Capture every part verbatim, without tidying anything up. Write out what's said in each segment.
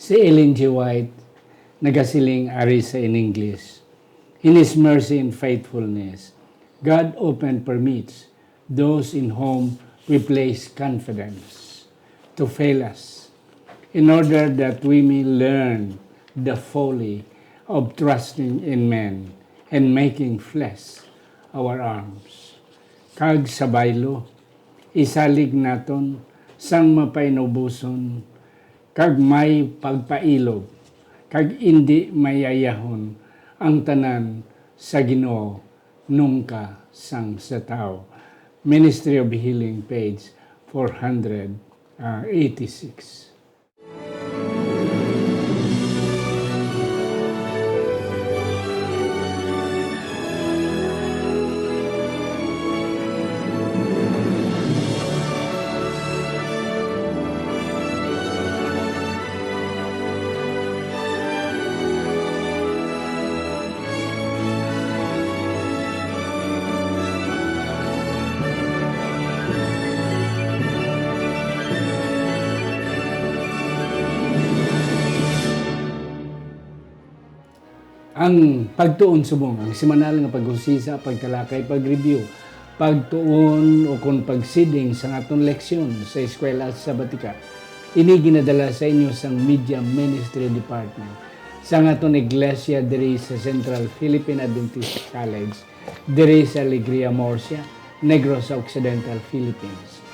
Si Ellen G. White nagasiling ari sa in English, "In His mercy and faithfulness, God often permits those in whom we place confidence to fail us, in order that we may learn the folly of trusting in men and making flesh our arms." Kag sa baylo, isalig naton sang mapainuboson kag may pagpailob, kag indi mayayahon ang tanan sa Ginoo nungka sang sa tawo. Ministry of Healing, page four hundred eighty-six. Ang pagtuon subong, ang semanal nga pag-usisa, pagtalakay, pag-review, pagtuon, o kon pagsiding sang aton leksyon sa Eskwela Sabatika. Ini ginadala sa inyo sang Media Ministry Department sang aton iglesia diri sa Central Philippine Adventist College, diri sa Alegria, Murcia, Negros Occidental, Philippines.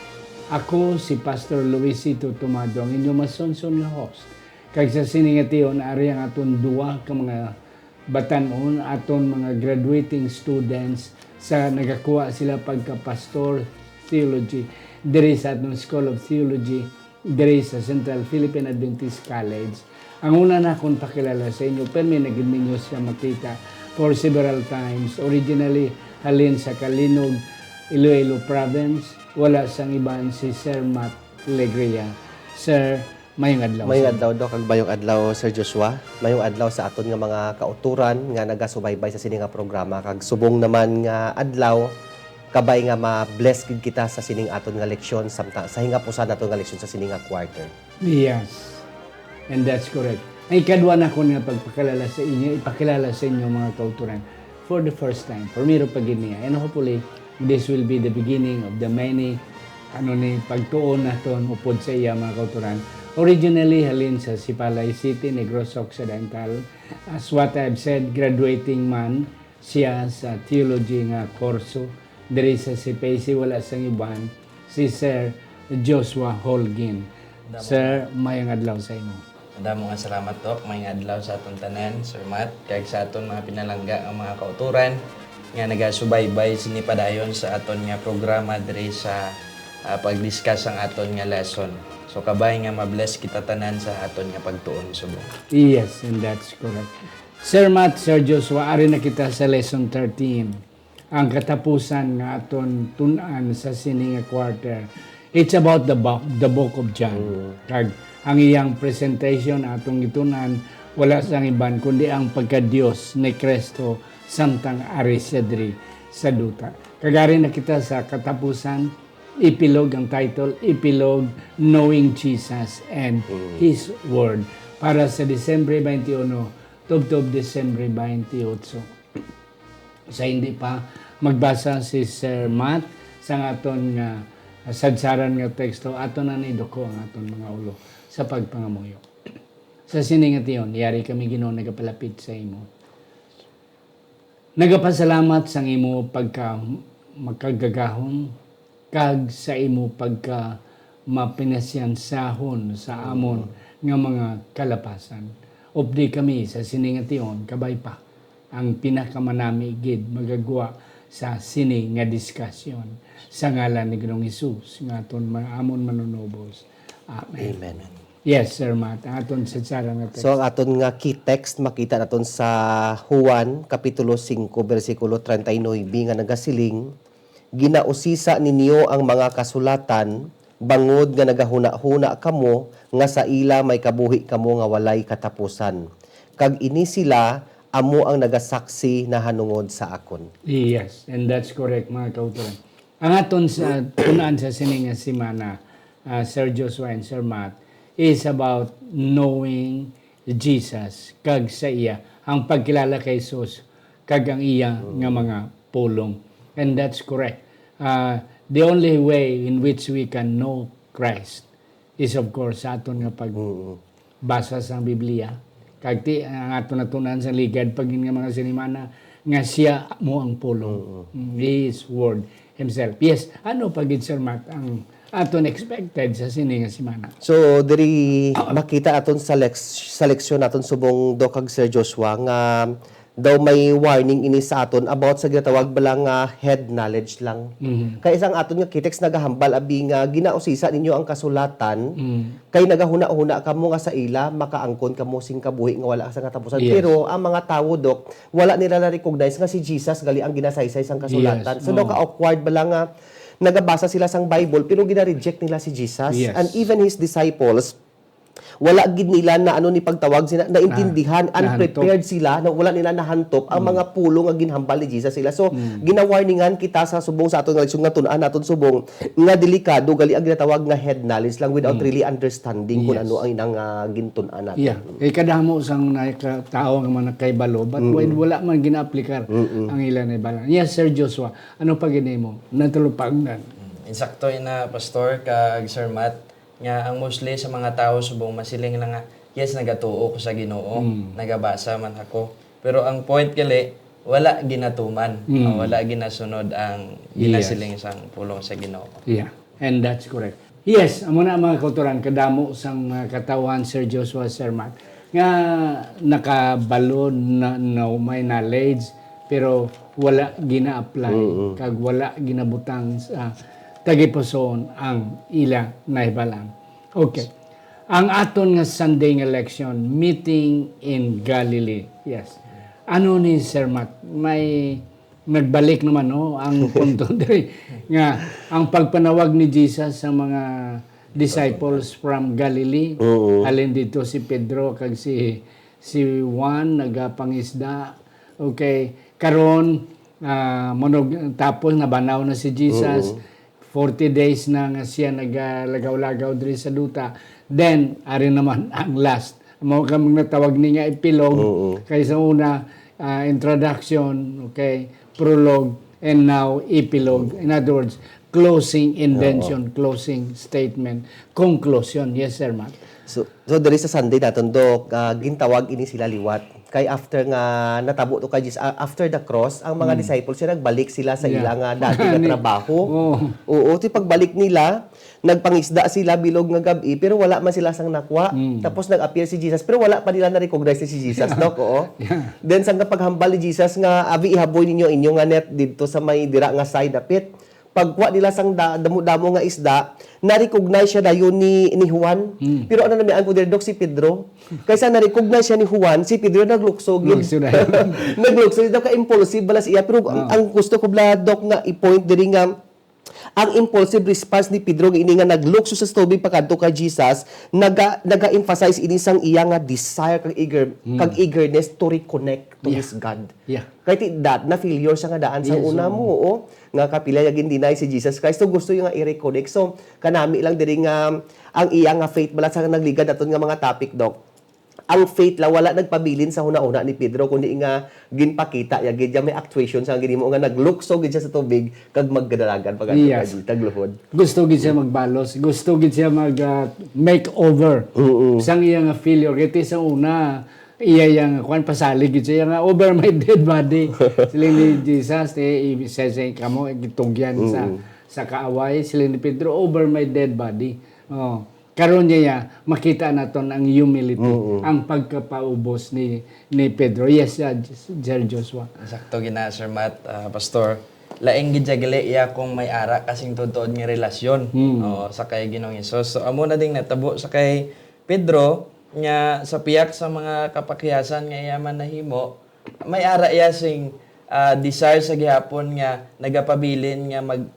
Ako si Pastor Luisito Tomado, ang inyo masunson nga host. Kag sa sini nga tion, ari ang aton duwa ka mga batan-on, aton mga graduating students sa nagakuha sila pagka Pastor Theology diri sa aton School of Theology, diri sa Central Philippine Adventist College. Ang una na akong pakilala sa inyo, permi na gid ninyo siya makita for several times. Originally, halin sa Calinog, Iloilo Province, wala sang iban si Sir Matt Legria. Sir, mayong adlaw, Mayong sir. adlaw, Doc, kag mayong adlaw, Sir Joshua. Mayong adlaw sa aton nga mga kauturan nga nagasubaybay sa sini nga programa. Kag subong naman nga adlaw, kabay nga ma-bless gid kita sa sining aton nga leksyon, samtang sa hingapusan nato nga leksyon sa sini nga quarter. Yes. And that's correct. Ang ikadwa na ko nga pagpakilala sa inyo, ipakilala sa inyo, mga kauturan, for the first time. Primero pa gid niya. And hopefully, this will be the beginning of the many, ano ni, pagtuon naton upod sa iya, mga kauturan. Originally, halin sa Sipalay City, Negros Occidental. As what I've said, graduating man siya sa theology nga kurso diri sa C P A C, wala sang iban, si Sir Joshua Holguin. Damo Sir, nga. Mayong adlaw sa imo. Madamo nga salamat, Doc. Mayong adlaw sa aton tanan, Sir Matt, kag sa aton mga pinalangga nga mga kauturan nga nagasubaybay sini padayon sa aton nga programa diri sa, ah, pag-discuss sang aton nga lesson. So, kabay nga ma-bless kita tanan sa aton nga pagtuon subong. Yes, and that's correct. Sir Matt, Sir Joshua, ari na kita sa lesson thirteen. Ang katapusan nga aton tun-an sa sini nga quarter. It's about the bo-, the book of John. Mm. Kag ang iyang presentation atong gitun-an, wala sang iban kundi ang pagka-Dios ni Cristo samtang ari siya diri sa duta. Kag ari na kita sa katapusan, epilogue ang title, epilogue, Knowing Jesus and Mm. His Word, para sa Disyembre twenty-one tubtob Disyembre twenty-eight. Sa hindi pa magbasa si Sir Matt sang aton nga sadsaran nga teksto, aton na ni duko ang aton mga ulo sa pagpangamuyo. Sa sini nga tion, yari kami, Ginoo, nagapalapit sa imo. Nagapasalamat sang imo pagka makagagahom kag sa imo pagka mapinasyansahon sa amon nga mga kalapasan. Updi kami sa sini nga tion, kabay pa ang pinakamanami gid magagwa sa sini nga diskasyon. Sa ngalan ni Ginoong Hesus nga aton ma-, amon Manunubos. Amen. Amen. Yes, Sir Matt. Ang aton sadsaran nga text. So, ang aton nga key text, makita naton sa Juan, Kapitulo singko, bersikulo treinta y nuebe, nga nagasiling, "Ginausisa ninyo ang mga kasulatan, bangod nga nagahunahuna kamo nga sa ila may kabuhi kamo nga walay katapusan. Kag ini sila amo ang nagasaksi nahanungod sa akon." Yes, and that's correct, mga kauturan. Ang aton sa tunaan sa sini nga semana, ah, Sir Joshua and Sir Matt, is about knowing Jesus kag sa iya, ang pagkilala kay Jesus kag ang iya nga mga pulong. And that's correct. Uh, the only way in which we can know Christ is, of course, sa aton nga pag basa sang Biblia. Kag ti, ang aton natun-an sa ligad pa gid nga mga sinimana nga siya mo ang pulong. Mm, His word himself. Yes, ano pa gid, Sir Matt, ang aton expected sa sini nga semana? So, diri makita aton sa leks-, sa leksyon naton subong, Doc, kag Sir Joshua, nga daw may warning ini sa aton about sa ginatawag bala nga head knowledge lang. Mhm. Kay isang aton nga kitext nagahambal, abi nga ginausisa ninyo ang kasulatan, Mm. kay nagahuna-huna kamo nga sa ila makaangkon kamo sing kabuhi nga wala sa katapusan. Yes. Pero ang mga tawo, Doc, wala nila na-recognize nga si Jesus gali ang ginasaysay sang kasulatan. Yes. So, daw Oo. ka-awkward bala nga nagabasa sila sang Bible, pero gina-reject nila si Jesus. Yes. And even his disciples, wala gid nila na, ano, ni pagtawag sila, naintindihan, Nah-, unprepared sila, na wala nila nahantop ang Mm. mga pulong nga ginhambal ni Jesus sila. So, Mm. ginawarningan kita sa subong sa aton nga leksyon nga tun-an naton subong nga delikado gali ang ginatawag nga head knowledge lang without Mm. really understanding kung Yes. ano ang inang, ah, gintun-an naton. Yeah. Kay kadamo sang nakatawo nga mga nakahibalo, but Mm-mm. when wala man gina-aplikar Mm-mm. ang ila na ibalan. Yes, Sir Joshua, ano pa gid nimo? Natulupagnan. Mm, insakto ina, Pastor, kag Sir Matt, nga ang mostly sa mga tawo subong masiling lang nga, "Yes, nagatuo ko sa Ginoo, Mm. nagabasa man ako." Pero ang point gali, wala ginatuman, Mm. o wala ginasunod ang Yes. ginasiling sang pulong sa Ginoo. Yeah, and that's correct. Yes, amo na, mga kautoran, kadamo sang mga katawhan, Sir Joshua, Sir Matt, nga nakabalo na, na may knowledge, pero wala gina-apply, Mm-mm. kag wala ginabutang sa tagipusoon ang ila nahibalan. Okay. Ang aton nga Sunday nga leksyon, meeting in Galilee. Yes. Ano ni, Sir Matt? May nagbalik naman, no, ang punto diri nga ang pagpanawag ni Jesus sa mga disciples from Galilee. Oo. Halin dito si Pedro kag si, si Juan nagapangisda. Okay. Karon, ah, manog-, tapos nabanaw na si Jesus. Oo. Forty days na nga siya nagalagaw-lagaw diri sa duta. Then, ari naman ang last. Mao ka mga tawag ni nga epilogue. Oo. Kay sa una, ah, introduction, okay, prologue, and now epilogue. In other words, closing invention, Oo. closing statement, conclusion. Yes, Sir Matt. So, so diri sa Sunday naton, Doc, ah, gintawag ini sila liwat. Kay after nga natabo to kay Jesus, ah, after the cross, ang mga Mm. disciples siya nagbalik sila sa Yeah. ila nga dati nga Gani. trabaho. Oo. Oo, ti pagbalik nila, nagpangisda sila bilog nga gab-i, pero wala man sila sang nakwa. Mm. Tapos nag-appear si Jesus, pero wala pa nila na-recognize ni si Jesus, Yeah. Doc, oo. Yeah. Then, sang paghambal ni Jesus nga, "Abi, ihaboy ninyo inyo nga net didto sa may dira nga side dapit." Pagkuha nila sang da-, damo-damo nga isda, na-recognize siya dayon ni, ni Juan. Hmm. Pero ano namian ko diri, Doc, si Pedro? Kaysa na-recognize siya ni Juan, si Pedro naglukso gid. Lukso na. Naglukso daw, ka-impulsive bala siya. Pero ang, Ah. ang gusto ko bala, Doc, nga i-point diri nga ang impulsive response ni Pedro nga ini nga naglukso sa tubig pakadto kay Jesus, naga-, naga-emphasize ini sang iya nga desire kag eager-, Hmm. kag eagerness to reconnect to Yeah. his God. Yeah. Kay ti-, dat-, na-failure siya nga daan sa Yes, una oo. mo, oo. Nga kapila ya gin-deny si Jesus Christ. So, gusto niya nga i-reconnect. So, kanami lang diri nga ang iya nga faith, bala sa nagligad naton nga mga topic, Doc. Ang faith lang, wala nagpabilin sa hunahuna ni Pedro, kundi nga ginpakita ya gid, ya may actuation sa ginhimo nga naglukso gid siya sa tubig, kag magkadalagan pa kadto Yes. kay tagluhod. Gusto gid siya magbalos. Gusto gid siya mag, ah, makeover Oo. sang iya nga failure. Kay ti sa una, iya yang, kwan, pasalig gid siya nga, "Over my dead body." Siling ni Jesus, eh, i-, siya, siya, kamo, gitugyan sa, Mm. sa kaaway. Siling ni Pedro, "Over my dead body." Oh. Karon niya, ya, makita naton ang humility, Mm. ang pagkapaubos ni, ni Pedro. Yes, uh, Sir Joshua. Sakto gina, Sir Matt, ah, Pastor. Laing gid siya gali iya kung may ara kasing tuod-tuod nga relasyon, Mm. oh, sa kay Ginoong Hesus. So, amo na ding natabo sa kay Pedro, nga sa pihak sa mga kapakihasan nga iya man nahimo, may ara iya sing, ah, desire sa gihapon nga nagapabilin nga mag-,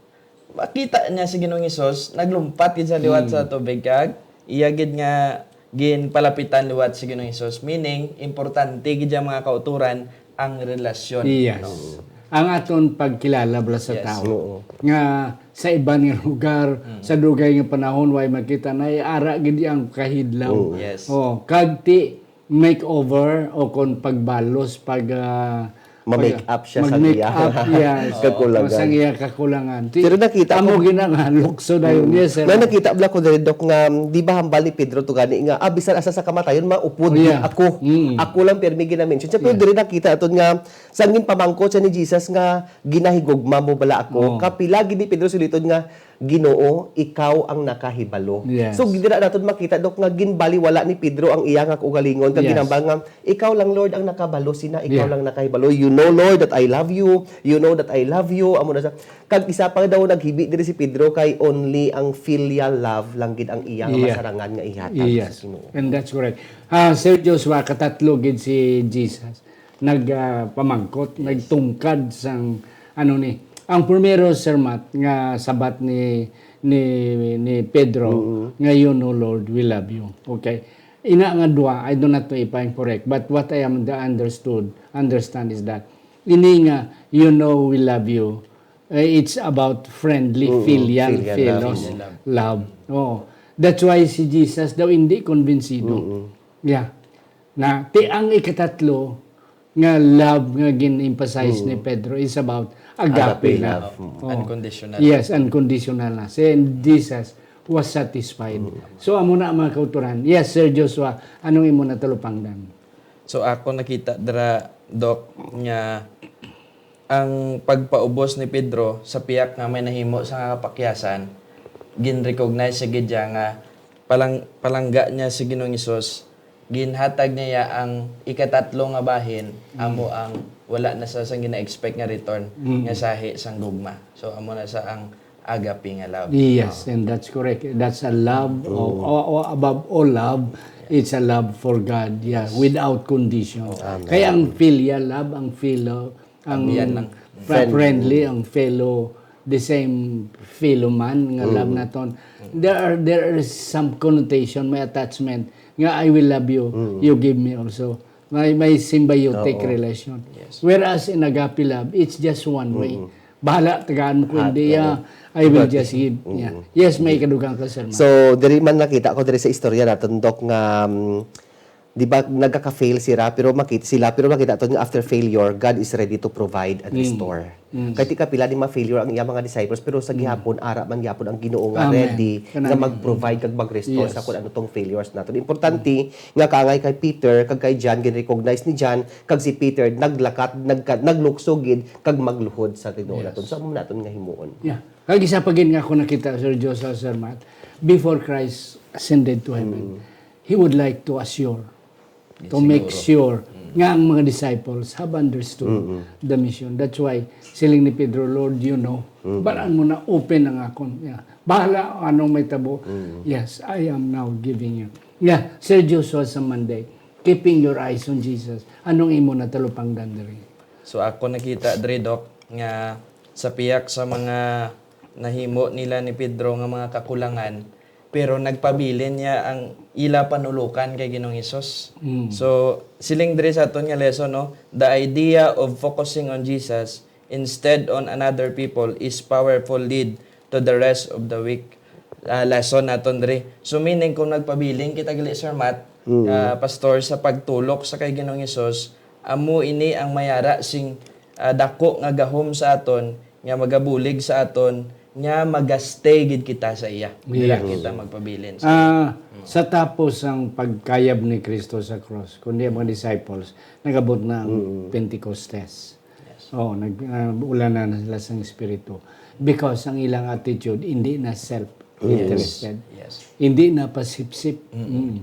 makita niya si Ginoong Hesus, naglumpat gid sa liwat Hmm. sa tubig, kag iya gid nga ginpalapitan liwat si Ginoong Hesus. Meaning, importante gid ang mga kauturan, ang relasyon. Yes. No? Ang aton pagkilala bala sa Yes. tao Oo. nga sa iban nga lugar, sa dugay nga panahon, way makita na, ara gid ang kahidlaw. Oo. Yes. Oh, kag ti makeover o kon pagbalos, pag, ah, Ma-make pag, up siya sa mag-make iya up, yes. kakulangan. Sa iya kakulangan. Ti, Pero nakita amo ko gina nga lukso dayon. Mm. Yes, sir. Na nakita bala ko diri, Doc, nga, di ba hambal ni Pedro to gani nga, "Ah, bisan asa sa kamatayon, maupod Oh, yeah. ako." Mm. Ako lang pirmi gina-mention siya. Pero Yeah. diri nakita aton nga, sa ginpamangkot siya ni Jesus nga, "Ginahigugma mo bala ako?" Oh. Kapila gid ni Pedro suliton nga, "Ginoo, ikaw ang nakahibalo." Yes. So, dira naton makita, Doc, nga ginbaliwala ni Pedro ang iya nga kaugalingon, kag Yes. ginhambal nga, "Ikaw lang, Lord, ang nakabalo sina, ikaw Yeah. lang nakahibalo. You know, Lord, that I love you. You know that I love you." Amo na sa, kag isa pa daw naghibi diri si Pedro kay only ang filial love lang gid ang iya nga Yeah. masarangan nga ihatag Yes. sa Ginoo. And that's correct. Ah, Sir Joshua, katatlo gid si Jesus. nag, ah, pamangkot, Yes. nagtungkad sang, ano ni, ang primero, Sir Matt, nga sabat ni, ni, ni Pedro, Mm. nga, "You know, Lord, we love you." Okay. Ina nga dua, I do not know if I'm correct, but what I am the understood, understand is that, ini nga, "You know, we love you," eh, it's about friendly, Mm, filial, filial love. philos, Filial love. love. Oo. That's why si Jesus daw hindi kumbinsido. Mm. Yeah. Na, ti ang ikatatlo nga love nga gin-emphasize ni Mm. Pedro is about agape Agape love. love. Mm. Oh. Unconditional. Yes, unconditional na. Si Jesus was satisfied. Mm. So, amo na ang mga kauturan. Yes, Sir Joshua, anong imo natalupangdan? So, ako nakita dira, Doc, nga ang pagpaubos ni Pedro sa pihak nga may nahimo sa kapakyasan, gin-recognize sa gid niya nga palang-, palangga niya si Ginoong Hesus, ginhatag niya ang ikatatlo nga bahin, Mm. amo ang wala na sa, sa gina-expect nga return Mm. nga sahi sang gugma. So, amo na sa ang agape nga love. Yes, Oh. and that's correct. That's a love of, Mm. o, o above all love, it's a love for God, yeah, Yes. without condition. Oh. Amen. Kaya ang filial love, ang philo, ang Tabian lang. pa-, Friendly. friendly, ang fellow, the same fellow man nga love Mm. naton. There are, there is some connotation, may attachment nga, "I will love you, Mm. you give me also." May, may symbiotic Oo. relation. Yes. Whereas in agape love, it's just one way. Mm. Bahala, tagaan mo ko, Ah, hindi, oo. ah, I will But just give. Mm. Yeah. Yes, may kadugang ka, sir, ma'am. So, diri man nakita ko diri sa istorya naton, Doc, nga, um, di ba, nagkaka-fail sila, pero makit-, sila, pero makita to nga after failure, God is ready to provide and Mm. restore. Mm. Kay ti kapila ni ma-failure ang iya mga disciples, pero sa Mm. gihapon, ara man gihapon ang Ginoo nga Amen. ready Kanang nga mag-provide kag mag-restore Yes. sa kung ano tong failures naton. Importante Mm. nga kaangay kay Peter kag kay John, gin-recognize ni John, kag si Peter naglakat, nagka-, naglukso gid kag magluhod sa Ginoo Yes. naton. So, amo naton nga himuon. Yeah. Kag isa pa gid nga ako nakita, Sir Joseph, Sir Matt, before Christ ascended to heaven, Mm. he would like to assure, to Yes, make siguro. sure Mm. nga ang mga disciples have understood Mm-mm. the mission. That's why, siling ni Pedro, "Lord, you know." Mm-mm. Balaan mo na open ang akon. Yeah. Bahala anong may tabo. Mm. Yes, I am now giving you. Yeah, Sir Joshua sa Monday, keeping your eyes on Jesus. Anong imo natalupangdan diri? So, ako nakita diri, Doc, nga sa pihak sa mga nahimo nila ni Pedro nga mga kakulangan, pero nagpabilin niya ang ila panulokan kay Ginoong Hesus. Mm. So, siling diri sa aton nga lesson, no, the idea of focusing on Jesus instead on another people is powerful lead to the rest of the week. Ah, lesson naton diri. So, meaning, kung nagpabilin kita gali, Sir Matt, Mm. ah, Pastor, sa pagtulok sa kay Ginoong Hesus, amo ini ang mayara sing, ah, dako nga gahom sa aton, nga magabulig sa aton, nga magastay gid kita sa iya. Dira Yes. kita magpabilin sa Ah, Mm. sa tapos ang pagkayab ni Kristo sa cross, kundi ang mga disciples, nagabot na ang Mm. Pentecostes. Yes. Oh, nag-, ah, ulanan na sila sang Espiritu. Because ang ilang attitude, hindi na self-interested. Yes. Yes. Hindi na pasipsip. Mm. Mm.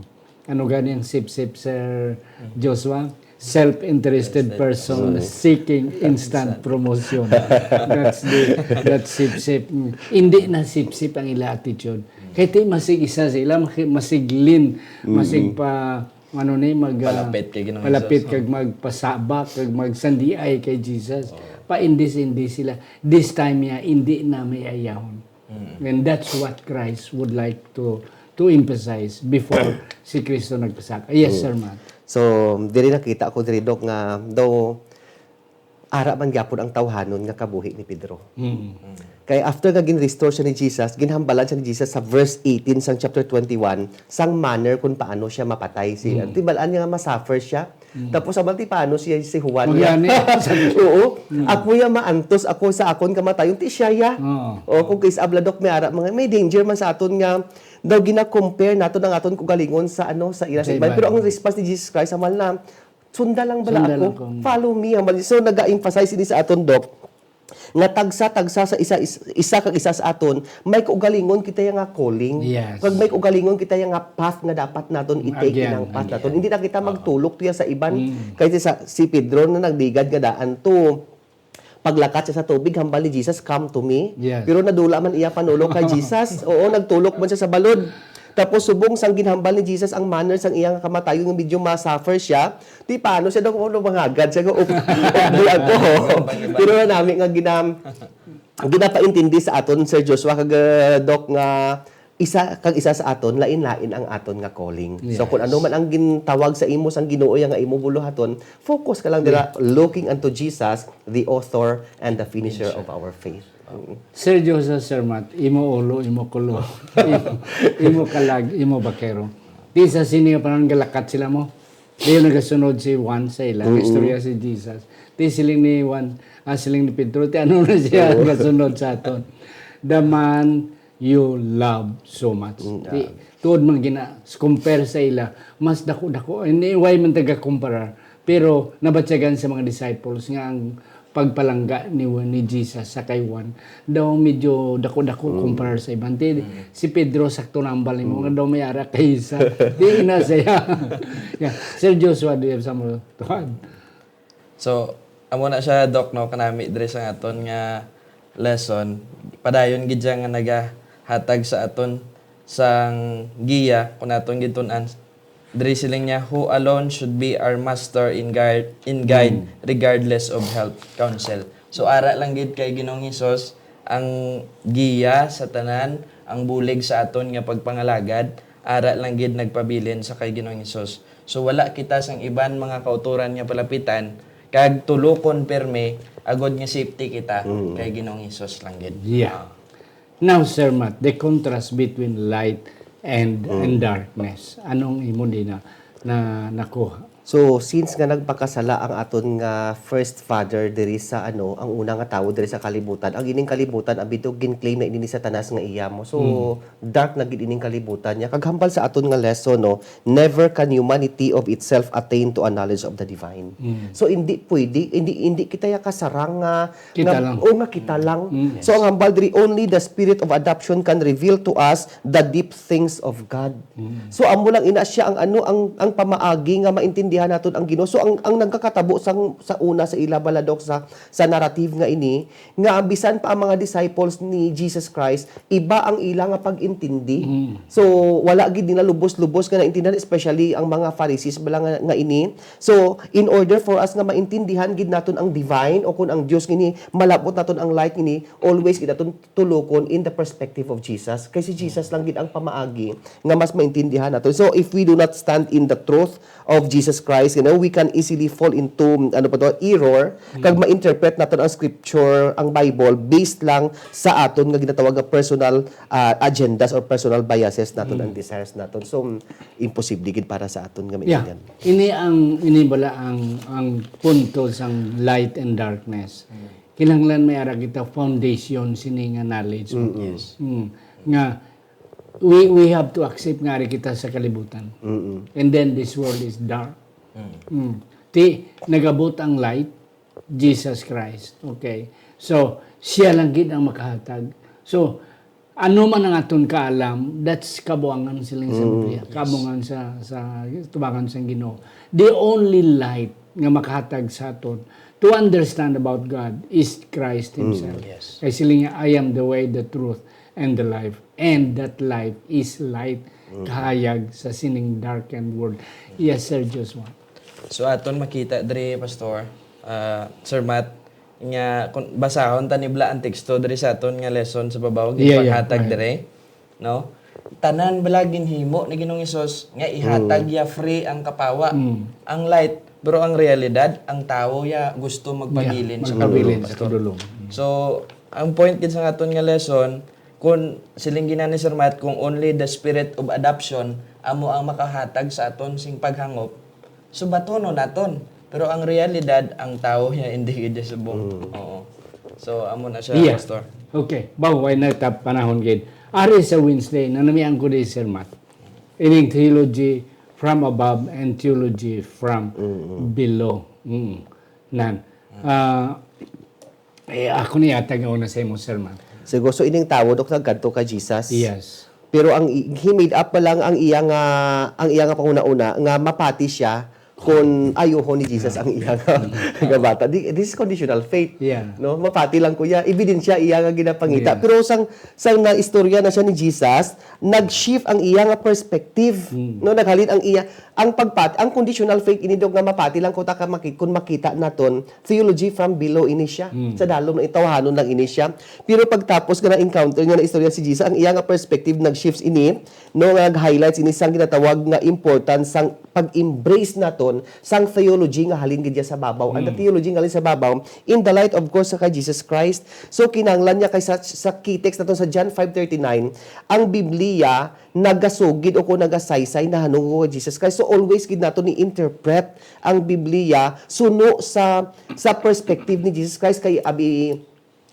Ano gani ang sipsip, Sir Mm. Joshua? Self-interested Interested person person. seeking instant Instant. promotion. That's the, that's sipsip. Mm. Hindi na sipsip ang ila attitude. Mm. Kay ti masig isa sila, maki-, masigin, masig Mm. pa, ano ni, mag, ah, Palapit kay Ginoong palapit Jesus, kag oh. magpasabak, kag magsandiay kay Jesus. Oh. Paindi-indi sila. This time niya, hindi na may ayahon. Mm. And that's what Christ would like to, to emphasize before si Kristo nagpasaka. Yes, Mm. Sir Matt. So, diri nakita ko diri, Doc, nga daw ara man gyapon ang tawhanon nga kabuhi ni Pedro. Mm. Kay after nga gin-restore siya ni Jesus, ginhambalan siya ni Jesus sa verse eighteen sang chapter twenty-one, sang manner kung paano siya mapatay. Si, Mm. tibalaan niya nga masuffer siya. Tapos aman ti paano siya si Juan Kung niya. gani. Oo. Ako ya maantos ako sa akon kamatayon, ti siya ya. Oo. O kung kay sa abladok may ara, mga, may danger man sa aton nga daw gina-compare naton ang aton kaugalingon sa ano, sa ila sa Sa iban. iban. Pero ang response ni Jesus Christ, hambal na, sunda lang bala Sunda ako. lang kung Follow me. Hambal. So, nag-emphasize ini sa aton, Doc, nga tagsa-tagsa sa isa, is- isa kag isa sa aton, may kaugalingon kita ya nga calling. Yes. Kag may kaugalingon kita ya nga path nga dapat naton i-take Again, ang path again. naton. Hindi na kita magtulok tuya sa iban. Mm. Kay sa, si Pedro na nagligad nga daan to paglakat siya sa tubig, hambal ni Jesus, "Come to me." Yes. Pero nadula man iya panulok kay Jesus. Oo, nagtulok man siya sa balod. Tapos subong sang ginhambal ni Jesus ang manner sang iya nga kamatayon nga medyo ma-suffer siya, ti paano siya daw kung mangagad siya nga, "Up, up di ako." Pero na nami nga ginam, ginapaintindi sa aton, Sir Joshua, kag, uh, Doc, nga isa kag isa sa aton, lain-lain ang aton nga calling. So, Yes. kung ano man ang gintawag sa imo sang Ginoo ya nga imo buluhaton, focus ka lang dira, looking unto Jesus, the author and the finisher of our faith. Mm. Sir Joseph, Sir Matt, imo ulo, imo kulo, imo, imo kalag, imo bakero. Di sa sini nga panahon galakat sila mo. Di yung nagasunod si Juan sa ila. Istorya si Jesus. Di siling ni Juan, ah, siling ni Pedro, ti ano na siya gasunod sa aton. The man you love so much. Di, tuod man gina, compare sa ila, mas dako-dako. Hindi, why man taga-compare? Pero nabatyagan sa mga disciples nga ang pagpalangga ni, ni Jesus sa kay Juan daw medyo dako-dako compare sa iban. Ti, si Pedro sakto nambal nimo nga daw may ara kay isa. Di na siya. Yeah. Sir Joshua, do you have some to add? So, amo na siya, Doc, no, kanami diri sa aton nga lesson. Padayon gid siya nga nagahatag sa aton sang giya kung aton gid tun-an. Diri siling niya, "Who alone should be our master in guard, in guide, regardless of help, counsel." So, ara lang gid kay Ginoong Hesus ang giya sa tanan, ang bulig sa aton nga pagpangalagad, ara lang gid nagpabilin sa kay Ginoong Hesus. So, wala kita sang iban mga kautoran nga palapitan, kag tulokon pirme, agod nga safety kita kay Ginoong Hesus lang gid. Yeah. Now, Sir Matt, the contrast between light and, and darkness. Anong imo din na, na nakuha? So, since nga nagpakasala ang aton nga first father diri sa, ano, ang una nga tawo diri sa kalibutan, ang ining kalibutan, abito, gin-claim na ini ni Satanas nga iya mo. So, dark na gid ining kalibutan niya. Kag hambal sa aton nga lesson, no, never can humanity of itself attain to a knowledge of the divine. So, hindi pwede, hindi, hindi kita ya kasarang nga, Kita nga, lang. o nga kita lang. So, ang hambal diri, only the spirit of adoption can reveal to us the deep things of God. So, amo lang ina siya ang ano, ang, ang pamaagi nga maintindihan naton ang Ginoo. So, ang, ang nagkakatabo sang, sa una sa ila, bala, Doc, sa, sa narrative nga ini, nga ang bisan pa ang mga disciples ni Jesus Christ, iba ang ila nga pag-intindi. So, wala gid nila lubos-lubos nga naintindihan, especially ang mga Pharisees, bala, nga, nga ini. So, in order for us nga maintindihan gid naton ang divine o kun ang Dios ngini, malabot naton ang light ngini, always gid naton tulokon in the perspective of Jesus. Kay si Jesus lang gid ang pamaagi nga mas maintindihan naton. So, if we do not stand in the truth of Jesus Christ, you know, we can easily fall into, ano pa to, error, kag ma-interpret naton ang scripture, ang Bible, based lang sa aton nga ginatawag nga personal, ah, agendas or personal biases naton, ang desires naton. So, imposible gid para sa aton nga Yeah. maintindihan. Ini ang, ini bala ang, ang punto sang light and darkness. Kinahanglan may ara kita foundation sini nga knowledge. Mm-mm. Yes. Mm. Nga we, we have to accept nga ari kita sa kalibutan. Mm-mm. And then this world is dark. Mm. Ti nagabot ang light, Jesus Christ. Okay. So, siya lang gid ang makahatag. So, ano man ang aton kaalam, that's kabuangan siling sa Mm. Biblia. Kabuangan sa, sa tubangan sang Ginoo. The only light nga makahatag sa aton to understand about God is Christ himself. Yes. Kay siling niya, "I am the way, the truth, and the life. And that life is light." Kahayag sa sining darkened world. Yes, Sir Joshua. So aton makita diri, Pastor, ah, Sir Matt, nga kung basahon ta ni bala ang teksto diri sa aton nga lesson sa babaw, Yeah, yeah. ginpanghatag Right. diri, no? Tanan bala ginhimo ni Ginoong Hesus nga ihatag ya free ang kapawa, Mm. ang light. Pero ang realidad, ang tawo ya gusto magpabilin Yeah, sa magpabilin pagdulom, sa Pastor. pagdulom. Mm. So, ang point gid sa aton nga lesson, kung siling gina ni Sir Matt, kung only the spirit of adoption amo ang makahatag sa aton sing paghangop, so batunon naton. Pero ang realidad, ang tawo ya hindi gid subong. Mm. Oo. So, amo na siya, Yeah. Pastor. Okay. Bawo, ay nagtap panahon gid. Ari sa Wednesday, nanamian ko di Sir Matt. Ining theology from above and theology from Mm, mm. below. Mm. Nan. Ah, eh, ako ni yata nga una sa imong sermon. Siguro, so ining tawo, Dok, nagkadto kay Jesus. Yes. Pero ang i-, he made up pa lang ang iya nga, ang iya nga panghuna-una nga mapati siya kung ayuhon ni Jesus ang iya nga, nga bata. Di-, this is conditional faith. Yeah. No? Mapati lang ko iya. Ebidensya iya nga ginapangita. Yeah. Pero sang, sang naistorya na siya ni Jesus, nag-shift ang iya nga perspective. Mm. No? Naghalin ang iya, ang pagpat-, ang conditional faith ini, Dok, nga mapati lang ko ta ka maki-, kung makita naton, theology from below ini siya. Mm. Sa dalom na itawhanon lang ini siya. Pero pagtapos nga na-encounter nga naistorya si Jesus, ang iya nga perspective nag-shift ini, no, nga nag-highlights ini sang ginatawag nga importance sang pag-embrace naton sang theology nga halin gid sa babaw. And the Mm. theology nga halin sa babaw, in the light, of course, sa kay Jesus Christ. So, kinahanglan niya kay sa, sa key text naton sa John five thirty-nine, ang Biblia nagasugid o kung nagasaysay nahanungod kay Jesus Christ. So, always gid naton ni-interpret ang Biblia suno sa, sa perspective ni Jesus Christ. Kay abi,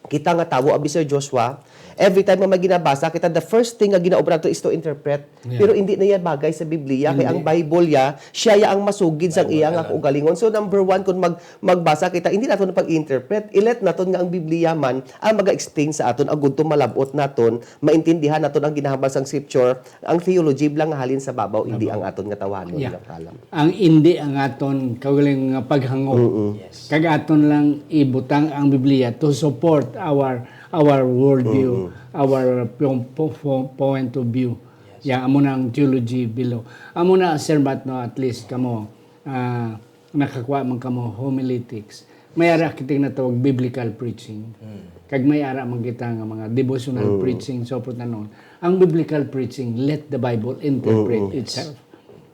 kita nga tawo, abi, Sir Joshua, every time nga may ginabasa kita, the first thing nga ginaobra nato is to interpret. Yeah. Pero hindi na iya bagay sa Biblia. Kay ang Hindi. Bible ya, siya ya ang masugid sang Bible iya nga lang. kaugalingon. So, number one, kung mag-, magbasa kita, hindi naton pag-interpret. I-let naton nga ang Biblia man ang maga-explain sa aton, agud to malab-ot naton, maintindihan naton ang ginahambal sang Scripture, ang theology lang nga halin sa babaw, hindi Babaw. ang aton nga tawhanon Yeah. nga kalam. Ang indi ang aton kaugalingon nga paghangop. Mm-mm. Yes. Kag aton lang ibutang ang Biblia to support our, our worldview, Mm-mm. our po-, po-, po-, point of view. Yes. Ya, amo na ang theology below. Amo na, Sir Matt, no, at least kamo, ah, nakakuha man kamo homiletics. May ara kita nga tawag biblical preaching. Mm. Kag may ara man kita nga mga devotional Mm. preaching, so forth and on. Ang biblical preaching, let the Bible interpret Mm-mm. itself.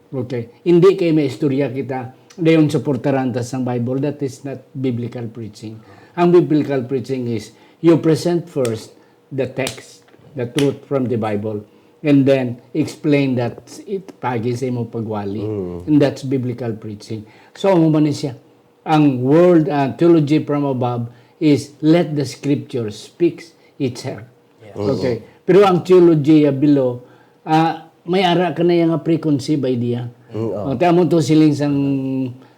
Okay. Hindi kay may istorya kita, dayon suportaran ta sang Bible. That is not biblical preaching. Ang biblical preaching is, you present first the text, the truth from the Bible, and then explain that it pagi sa imong pagwali. Mm. And that's biblical preaching. So, amo man ni siya. Ang word, uh, theology from above is let the scripture speaks itself. Yes. Okay. Pero ang theology, uh, below, ah, may ara ka na yang preconceived idea. Mm, oh. O, ti amo to siling sang,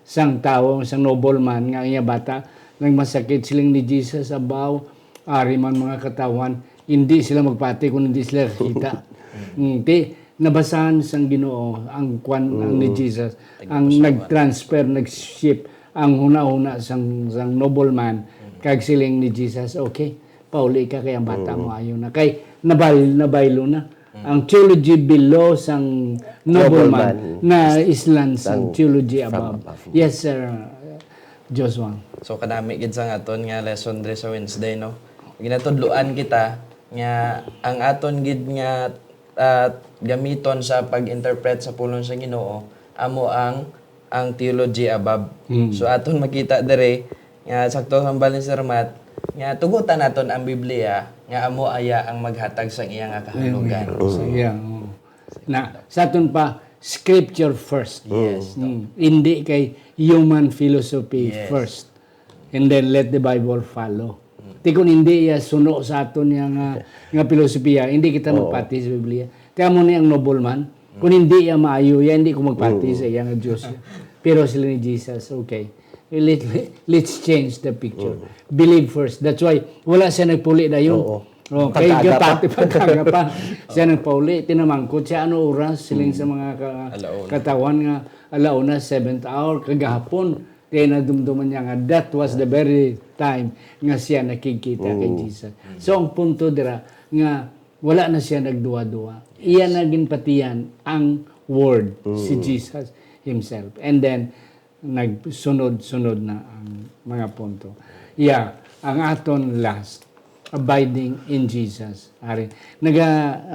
sang tawo, sang nobleman nga iya bata, nagmasakit, siling ni Jesus, "Abaw, ari man mga katawhan, hindi sila magpati kung hindi sila kakita." Mm, ti, nabasahan sang Ginoo ang kwan, ang ni Mm. Jesus, ang Nagpasyawan. nag-transfer, nag-shift ang hunahuna sang, sang nobleman, Mm. kag siling ni Jesus, "Okay, pauli ka kay ang bata Mm. mo ayo na." Kay nabal-, nabaylo na. Mm. Ang theology below sang nobleman Nobleman. na islan sang Sang theology from above. above. Yes, Sir Joshua. So, kanami gid sang aton nga lesson diri sa Wednesday, no? Ginatudloan kita nga ang aton gid nga, ah, gamiton sa pag-interpret sa pulong sa Ginoo amo ang, ang theology above. Mm. So, aton makita diri nga sakto hambal ni Sir Matt nga tugutan naton ang Biblia nga amo aya ang maghatag sang iya nga kahalugan. Mm. So, yeah, oo. Na, sa aton pa, scripture first. Yes, Mm. Hindi kay human philosophy Yes. first. And then let the Bible follow. Mm. Ti kung hindi iya suno sa aton nga, nga, nga pilosopiya, hindi kita Oo. magpati sa Biblia. Kaya mo ni ang nobleman, kung Mm. hindi iya maayo, iya hindi ko magpati Mm. sa iya nga Diyos. Pero sila ni Jesus, okay. Let, let's change the picture. Mm. Believe first. That's why wala siya nagpuli dayon. Oo. Okay, Pagkaaga pa. gapati, pagkaaga pa. Siya nagpauli, tinamangkot siya, "Ano oras?" Siling Mm. sa mga ka-, Alauna. katawan nga, "Alauna, seventh hour, kagahapon." Kaya nadumduman niya nga that was the very time nga siya nakigkita kay Mm. Jesus. Mm. So, ang punto dira nga wala na siya nagduwa-duwa. Iya Yes. na ginpatihan ang word, si Mm. Jesus himself. And then, nagsunod-sunod na ang mga punto. Yeah, ang aton last. Abiding in Jesus. Ari. Naga,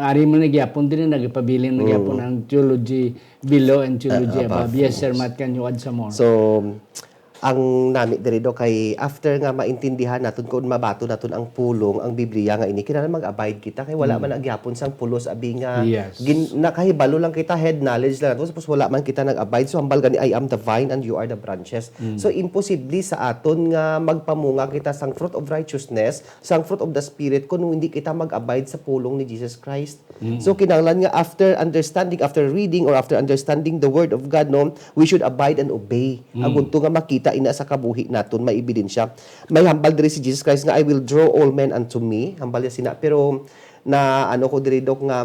ari man nagyapon din, nagpabilin man Mm. gyapon ang theology below and theology Ah, above. above. Yes, sir, Yes. Matt, can you add some more? So, ang nami diri, Doc, kay after nga maintindihan naton kung mabato naton ang pulong, ang Biblia nga ini, kinahanglan mag-abide kita kay wala Mm. man nagyapon sang pulos abi nga Yes. gin-, nakahibalo lang kita, head knowledge lang naton, tapos wala man kita nag-abide. So, hambal gani, "I am the vine and you are the branches." Mm. So, imposible sa aton nga magpamunga kita sang fruit of righteousness, sang fruit of the Spirit, kung hindi kita mag-abide sa pulong ni Jesus Christ. Mm. So, kinahanglan nga after understanding, after reading, or after understanding the Word of God, no, we should abide and obey. Mm. Agud to nga makita ina sa kabuhi naton, may ebidensya. May hambal diri si Jesus Christ nga, "I will draw all men unto me." Hambal niya sina. Pero na ano ko diri, Doc, nga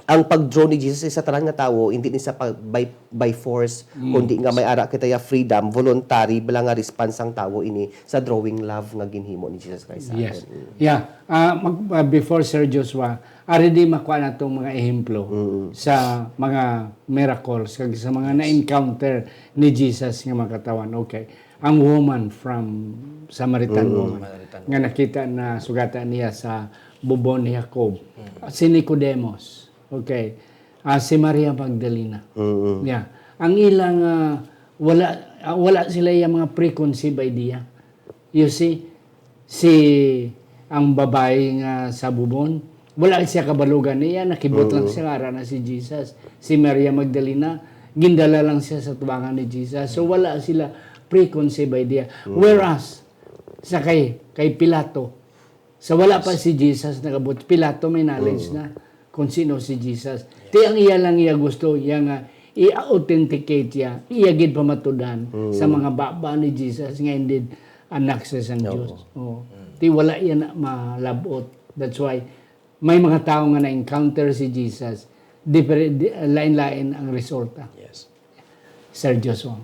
ang pag-draw ni Jesus sa tanan nga tawo, hindi ni sa pag, by, by force, Mm. kundi nga may ara kita ya freedom, voluntary bala nga response sang tawo ini sa drawing love nga ginhimo ni Jesus Christ sa Yes. aton. Mm. Yeah. Ah, mag-, ah, before, Sir Joshua, ari di makuha natong mga ehemplo Mm. sa mga miracles kag sa mga Yes. na-encounter ni Jesus nga mga katawan. Okay. Ang woman from Samaritan Mm. woman Samaritan. nga nakita na sugatan niya sa bubon ni Jacob. Mm. Si Nicodemus. Okay. Ah, si Maria Magdalena. Mm. Yeah. Ang ilang, ah, wala, ah, wala sila yung mga preconceived idea. You see, si, ang babayi nga sa bubon, wala siya kabalugan niya, nakibot lang Mm. siya nga ara na si Jesus. Si Maria Magdalena, gindala lang siya sa tubangan ni Jesus. So, wala sila preconceived idea. Mm. Whereas, sa kay, kay Pilato, sa wala pa si Jesus nagabot, Pilato may knowledge Mm. na kung sino si Jesus. Ti ang iya lang iya gusto, iya nga i-authenticate iya, iya gid pamatudan Mm. sa mga baba ni Jesus nga indeed anak siya sang Oo. Dios. Oo. Mm. Ti wala iya na malabot. That's why may mga tawo nga na-encounter si Jesus, different, di-, lain-lain ang resulta. Yes. Sir Joshua.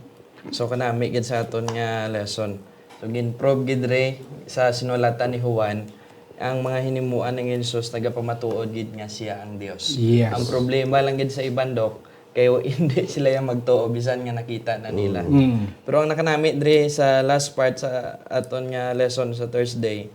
So, kanami gid sa aton nga lesson. So, gin-prove gid re sa sinulatan ni Juan, ang mga hinimuan ni Jesus nagapamatuod gid nga siya ang Dios. Yes. Ang problema lang gid sa iban, Doc, kay hindi sila yang magtuo bisan nga nakita na nila. Mm. Mm. Pero ang nakanami diri sa last part sa aton nga lesson sa Thursday,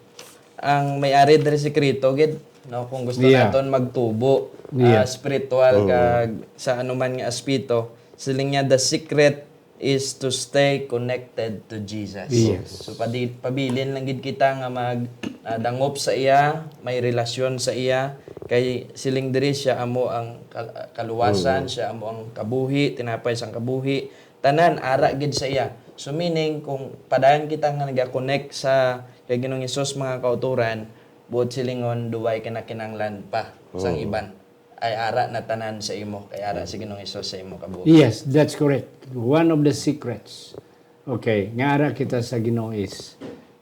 ang may ari diri sikreto gid, no? Kung gusto Yeah. naton magtubo, Yeah. ah, spiritual Mm. kag sa anuman nga aspeto, siling niya, "The secret is to stay connected to Jesus." Yes. So, padi-, pabilin lang gid kita nga mag, ah, dangop sa iya, may relasyon sa iya, kay siling diri siya amo ang kal-, kaluwasan, Mm. siya amo ang kabuhi, tinapay sang kabuhi, tanan ara gid sa iya. So, meaning, kung padayon kita nga naga-connect sa kay Ginoong Hesus, mga kautoran, buot silingon, duway ka na kinahanglan pa sang Mm. iban. Ay ara na tanan sa imo, kay ara si Ginoong Hesus sa imo kabuhi. Yes, that's correct. One of the secrets. Okay, nga ara kita sa Ginoo is,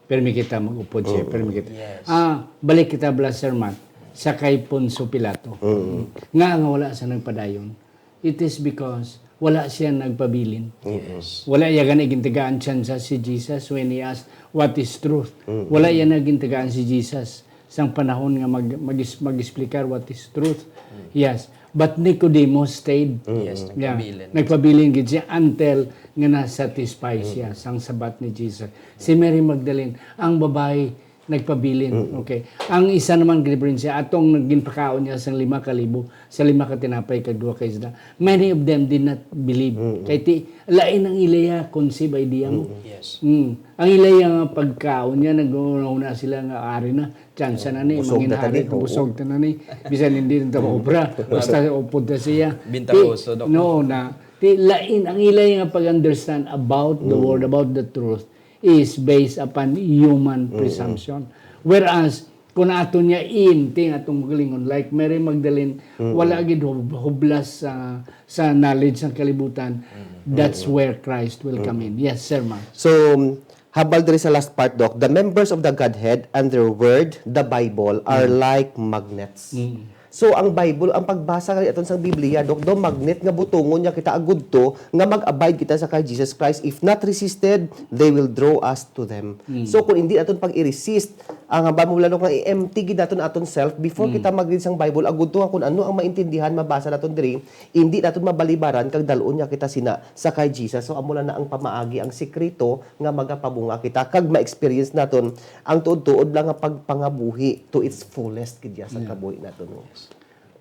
permi kita mag-upod siya, Mm. permi kita. Yes. Ah, balik kita, bala, Sir Matt, sa kay Poncio Pilato. Mm. Nga nga wala sa nagpadayon. It is because wala siya nagpabilin. Yes. Wala iya gani gintagaan tsansa si Jesus when he asked, "What is truth?" Mm. Wala iya na gintagaan si Jesus sang panahon nga mag-, mag-, mag-explicar what is truth. Mm. Yes. But Nicodemus stayed. Mm. Yes, Yeah. nagpabilin. Nagpabilin gid siya until nga na-satisfy Mm. siya sang sabat ni Jesus. Si Mary Magdalene, ang babayi, nagpabilin. Mm. Okay. Ang isa naman, ginibrensya, atong ginpakaon niya sang lima ka libo, sa lima ka tinapay kag duha ka isda. Many of them did not believe. Mm. Kay ti, lain ang ilaya conceive idea mo. Mm. Yes. Mm. Ang ilaya nga pagkaon niya, nag-una sila nga, "Ari na, tsansa na ni, Busog mangin na ta hari, ni, oo. busog ta na ni." Bisan hindi na ta maobra, basta upod ta siya. Bintahoso, Ti, Doc. no, na, ti, lain ang ilaya nga pag-understand about the Mm. word, about the truth, is based upon human Mm-mm. presumption. Whereas, kung ato niya inti nga atong magalingon, like Mary Magdalene, Mm-mm. wala gid hub-, hublas sa, sa knowledge ng kalibutan, Mm-mm. that's Mm-mm. where Christ will come in. Mm-mm. Yes, Sir Matt. So, um, habal diri sa last part, Doc, the members of the Godhead and their word, the Bible, are Mm. like magnets. Mm. So, ang Bible, ang pagbasa nga aton sang Biblia, Doc, do magnet nga butongon niya kita agud to nga mag-abide kita sa kay Jesus Christ. If not resisted, they will draw us to them. Mm. So, kung hindi naton pag i-resist Ang hambal mo, lalo nga i-empty gid naton aton self before Mm. kita mag-read sang Bible, agud to nga kun ano ang maintindihan, mabasa naton diri, indi naton mabalibaran kag dal-on niya kita sina sa kay Jesus. So, amo lang na ang pamaagi, ang sikreto nga magapabunga kita kag ma-experience naton ang tuod-tuod lang nga pagpangabuhi to its fullest gid ya sa Yeah. kabuhi naton.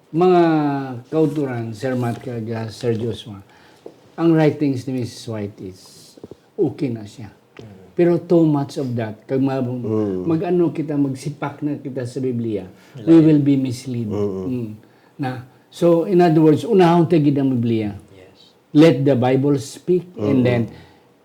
Mga kauturan, Sir Matt kag, ah, Sir Joshua, ang writings ni Missus White is okay na siya. Mm. Pero too much of that, kag ma-, Mm. mag-ano kita, magsipak na kita sa Biblia, we Lain. will be misled. Mm. Mm. Na, so, in other words, unahon ta gid ang Biblia. Yes. Let the Bible speak, and Mm. then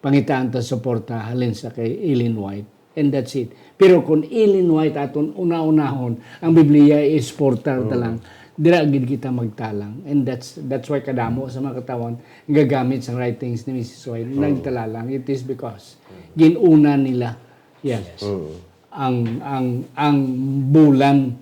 pangitaan ta suporta halin sa kay Ellen White. And that's it. Pero kung Ellen White aton una-unahon, ang Biblia is portal ta Mm. lang, dira gid kita magtalang. And that's, that's why kadamo sa mga katawan gagamit sa writings ni Missus White, Mm. nagtalalang. It is because Mm. ginuna nila, yes, Yes. Mm. ang, ang, ang bulan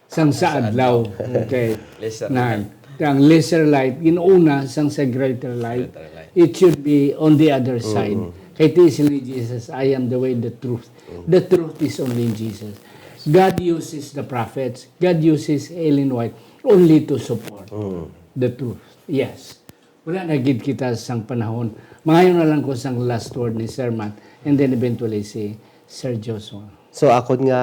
sang sa Sa adlaw. adlaw. Okay. Lesser Na, light. ang lesser light, ginuna sang sa greater light. Greater light. It should be on the other side. Mm. Kay ti sila ni Jesus, "I am the way, the truth." Mm. The truth is only in Jesus. God uses the prophets. God uses Ellen White only to support Mm. the truth. Yes. Wala na gid kita sang panahon. Mangayo na lang ko sang last word ni Sir Matt, and then eventually si Sir Joshua. So, akon nga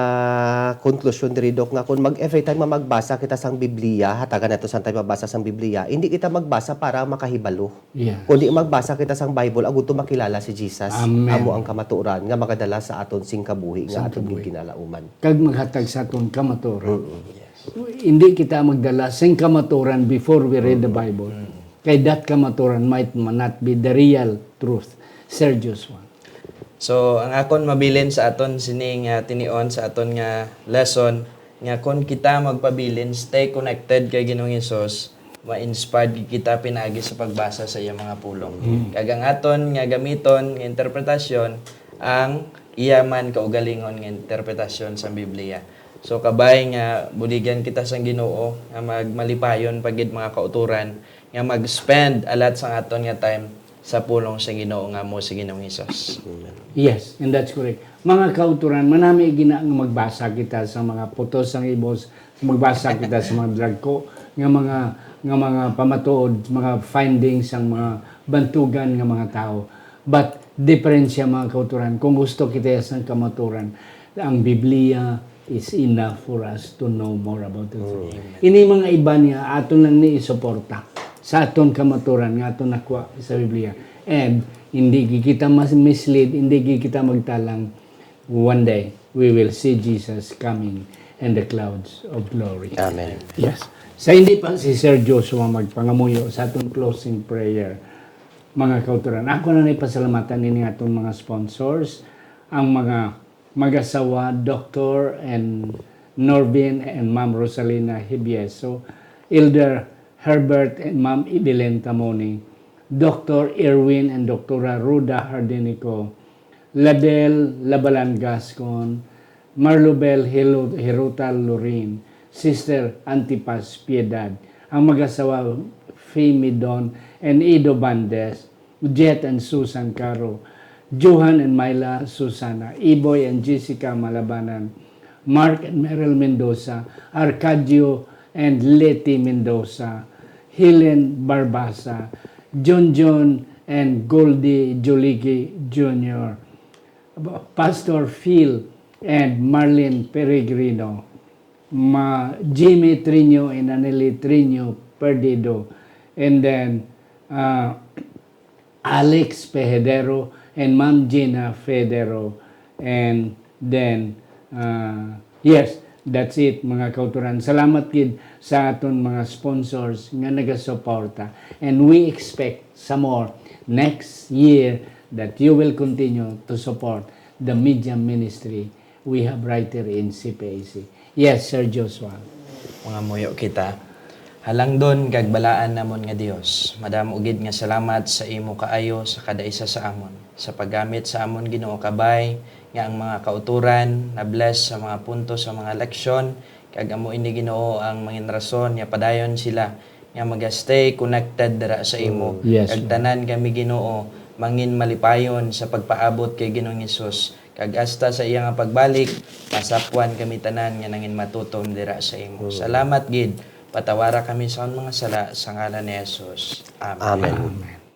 konklusyon diri, Doc, nga kung mag-, every time nga magbasa kita sang Biblia, hatagan nato sang time mabasa sang Biblia, hindi kita magbasa para makahibalo. Yes. Kundi magbasa kita sang Bible, agud to makilala si Jesus. Amen. Amo ang kamatuoran nga magadala sa aton sing kabuhi nga Sing aton kabuhi. gid ginalauman. Kag maghatag sa aton kamatuoran. Mm-mm. Yes. Hindi kita magdala sing kamatuoran before we read the Mm-mm. Bible. Mm. Kay that kamatuoran might ma-, not be the real truth. Sir Joshua. So, ang akon mabilin sa aton sining, ah, tinion sa aton nga lesson, nga kon kita magpabilin, stay connected kay Ginoong Hesus, ma-inspired gid kita pinaagi sa pagbasa sa iyang mga pulong. Mm. Kag ang aton nga gamiton nga interpretasyon, ang iya man kaugalingon nga interpretasyon sa Biblia. So, kabay nga buligan kita sang Ginoo nga magmalipayon pa gid, mga kautoran, nga mag-spend a lot sang aton nga time sa pulong sa Ginoo nga amo si Ginoong Hesus. Amen. Yes, and that's correct. Mga kautoran, manami gina nga magbasa kita sa mga putos sang ibos, magbasa kita sa mga dagko nga mga, nga mga pamatuod, mga findings sang mga bantugan nga mga tawo. But diferensya, mga kautoran, kung gusto kita sang kamaturan, ang Biblia is enough for us to know more about it. Mm. Ini mga iban nga aton lang ni isuporta sa aton kamaturan nga aton nakuha sa Biblia. And hindi gid kita mas mislead, hindi gid kita magtalang. One day, we will see Jesus coming in the clouds of glory. Amen. Yes. Sa hindi pa si Sir Joshua magpangamuyo sa aton closing prayer, mga kautoran, ako na ni pasalamatan ini aton mga sponsors, ang mga mag-asawa, Doctor and Norvin and Ma'am Rosalina Hibieso, Elder Herbert and Ma'am Evelyn Tamoni, Doctor Erwin and Doktora Rhoda Hardinico, Ladel Labalan Gascon, Marlubel Hilo-, Hirutal Lorin, Sister Antipas Piedad, ang mag-asawa Femi Don and Ido Bandes, Jet and Susan Caro, Johan and Myla Susana, Iboy and Jessica Malabanan, Mark and Meryl Mendoza, Arcadio and Letty Mendoza, Helen Barbasa, John John and Goldie Joligi Junior, Pastor Phil and Marlene Peregrino, Ma-, Jimmy Trino and Aneli Trino Perdido, and then, uh, Alex Pehedero and Ma'am Gina Federo, and then, uh, yes, that's it, mga kauturan. Salamat gid sa aton mga sponsors nga nagasuporta, and we expect some more next year that you will continue to support the media ministry we have right here in C P A C. Yes, Sir Joshua. Mangamuyo kita. Halangdon kag balaan namon nga Dios, madamo gid nga salamat sa imo kaayo sa kada isa sa amon, sa paggamit sa amon, Ginoo, kabay nga ang mga kauturan na-bless sa mga punto sa mga leksyon, kag amo ini, Ginoo, ang mangin rason nga padayon sila nga maga-stay connected dira sa imo. Mm. Yes, Lord. Kag tanan kami, Ginoo, mangin malipayon sa pagpaabot kay Ginoong Hesus, Kag hasta sa iya nga pagbalik, masapwan kami tanan nga nangin matutom dira sa imo. Salamat gid. Patawara kami sa among mga sala sa ngalan ni Jesus. Amen. Amen. Amen.